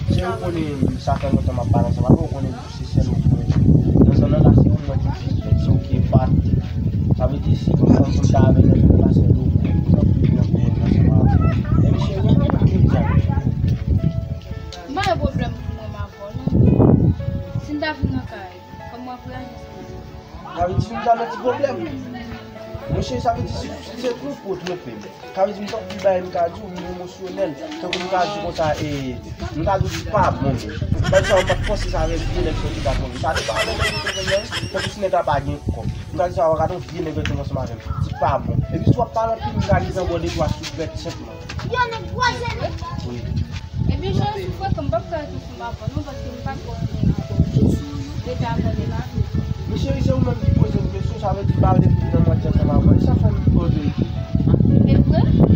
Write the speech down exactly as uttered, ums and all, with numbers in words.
Cheri, ou konnen sa fè lontan m ap pale ansanm avè w, ou konnen se sèl ou mwen. Nan zòn nan la, se ou mwen ki vini, se ou ki epate. Sa vle di, si yon fanm pou m ta avè l, nan zòn nan la, se ou mwen. Ou nan pwoblèm ansanm avè w. Epi cheri, ou pa gen pwoblèm. M pa gen pwoblèm pou mwen avè w, non. Si m ta vin nan kay, kòman w ap reyaji ansanm avè m? Sa vle di, nou ta nan ti pwoblèm. Monchè, sa vle di, si, si se twonpe w twonpe m. Sa vle di, m t ap di bagay m ka di w, m emosyonèl. Tankou m ka di konsa, e, m ka di w ti pa bon. M ka di sa, m pa t panse sa avè vye nèg sa ki ta twonpe. Sa depann avè nèg ou twonpe m nan, tankou si nèg la pa gen kòb. M ka di sa, w gade yon vye nèg rete ansanm avè m. Ti pa bon. Epi si w ap pale anpil, m ka di zanbò de twa souflèt senpman. Yo, nèg gwo zele. Wi. Ebyen, jan sou frekan, m p ap ka rete ansanm avè w non, paske m pa kwè nan rete avè w nan lavi. Men cheri, se ou menm ki poze m kesyon, sa vle di m pa rete nan manti ansanm avè w. E sa fè m poze m. E vre?